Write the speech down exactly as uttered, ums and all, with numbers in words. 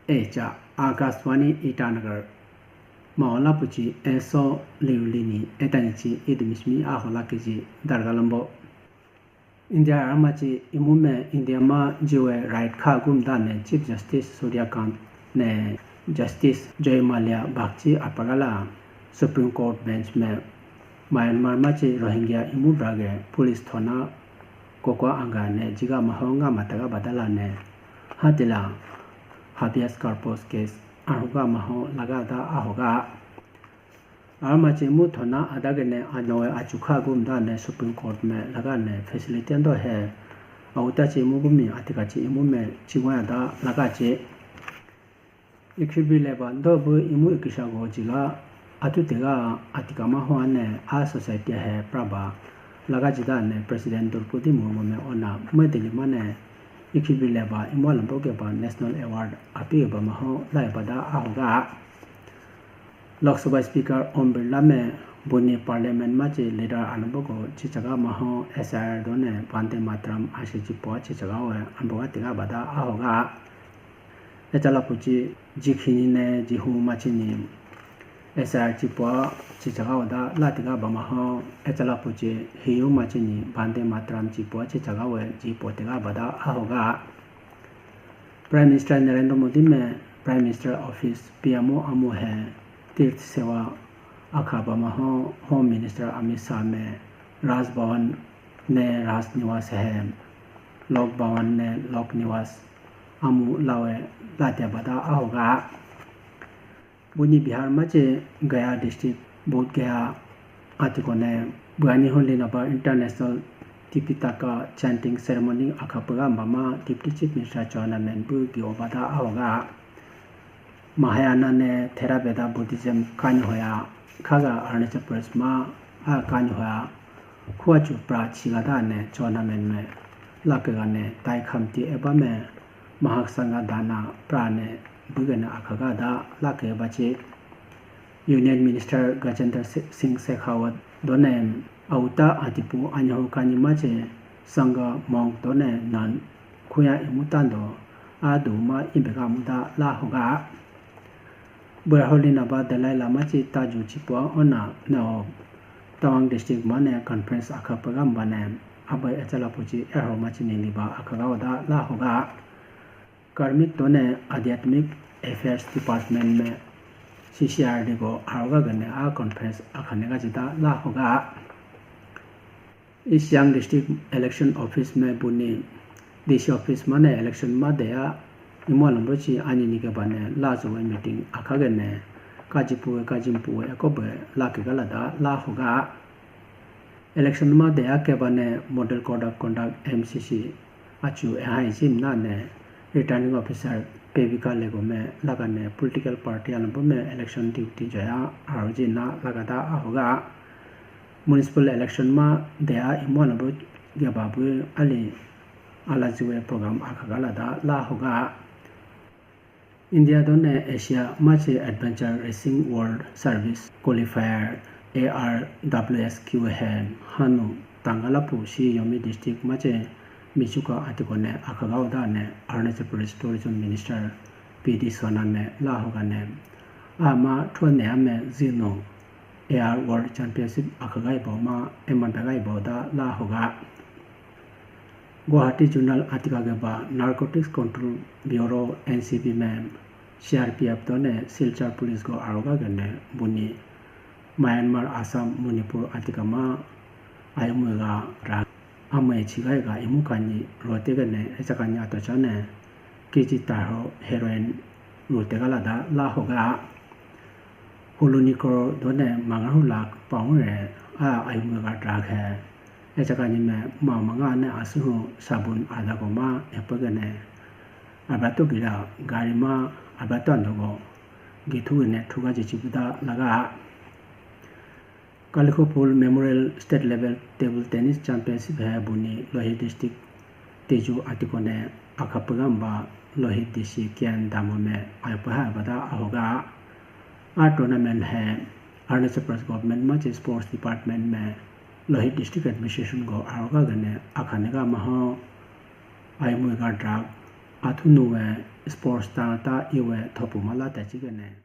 Echa Akashvani Itanagar. Mahola puchi eso liu lini etanichi idimishmi ahola kiji dargalambo. India aramachi imume India ma jiwe right kha gumda ne Chief Justice Surya Kant ne Justice Joy Mallya bakchi apagala Supreme Court bench me Myanmar machi Rohingya imu brage police thona kokwa anga ne jiga maho nga mataga badala ne hatila habeas corpus case ahuga maho laga da ahoga. Aramachi imu thona adagene anoe achukha gumda ne Supreme Court me laga ne facility ando he. Autachi imu gumi atikachi imu me chigwa da laga che. Ikhibi leba ndo bu imu ikisha go jiga atu tega atika ma ho ane a society he praba laga jida ne President Droupadi Murmu me ona medeli mane ikhibi leba imu alambo ke ba national award api ba ma ho lai ba da ahoga. Lok Sabha Speaker Om Birla me buni Parliament machi leader alambo ko chichaga ma ho S I R do ne Vande Mataram ashi chipo chichaga we ambo ga tiga ba da ahoga. Echala puchi jikhini ne jihu machini S I R chipo chichaga oda latiga bamaho. Echala puchi hiyu machini Vande Mataram chipo chichaga we jipo tiga bada ahoga. Prime Minister Narendra Modi me Prime Minister Office P M O amu he Tirth Seva akha bamaho. Home Minister Amit Shah me Raj Bhavan ne Raj Niwas he Lok Bhavan ne Lok Niwas amu lawe latia bada ahoga. Buni Bihar machi Gaya district, Bodh Gaya atikone bwani holi naba International Tipitaka Chanting Ceremony akha pega mama Deputy Chief Minister Chowna Mein bu gi obada ahoga. Mahayana ne Theravada Buddhism kani hoya khaga Arunachal Pradesh ma a kani hoya khuachu pra chigada ne Chowna Mein me lakega ne tai khamti eba me Mahasangha Dana pra ne bugena akhaga da lake bache. Union Minister Gajendra Singh Shekhawat done auta atipu anyahu kani mache Sangha monk done nan khuya imu tando adu ma imbega muda lahoga. Bweholi naba Dalai Lama chi taju chipua ona nao Tawang district mane conference akha program bane abai achala puchi erho machi nini ba akhaga oda lahoga. Karmik tone Adhyatmic Affairs Department me C C R D go aroga gane a conference akhane ga jida lahoga. East Siang District Election Office me buni D C Office mane election ma deya imo alambo chi ani nike bane la jowe meeting akha gane kaji puwe kaji puwe ekobe la kegala da lahoga. Election ma deya kebane Model Code of Conduct, M C C, achu ehai jimna ne Returning Officer Pevika Legome lagane political party alombo me election duty joya aro jina lagada ahoga. Municipal election ma deya imo alombo gebabu ali alajiwe program akhagala da lahoga. India done Asia machi Adventure Racing World Service Qualifier A R W S Q he hanu tangalapu si Yomi District machi michuka atikone akhagao dane Arunachal Pradesh Tourism Minister P D Sona me lahogane ama thone ame zinu A R World Championship akhagai bo ma ema begai bo da lahoga. Guwahati Journal atika ke ba Narcotics Control Bureau, N C B, me C R P F tone Silchar Police go aroga gane buni Myanmar, Assam, Manipur atika ma aimui ga ra amai chigai ga imu kani rote gane echa kani ato chane K G taro heroin rote gala da lahoga. Huluni crore done mangaru lakh paunre a ayumga drug he. Echakani me ma manga ne asuhu sabun adagoma epagane abrato gira gari ma abrato andogo githu ne thuga jichibuda laga. Kalikhopur Memorial State Level Table Tennis Championship he buni Lohit District Teju atikone akhapugamba Lohit D C Kian Damo me ayupaha bada ahoga. A tournament he Arunachal Pradesh Government machi Sports Department me Lohit District Administration go aroga gane akhanega maho ayumui ga drug athunu we Sports tangta iwe thopu ma la ta chikene.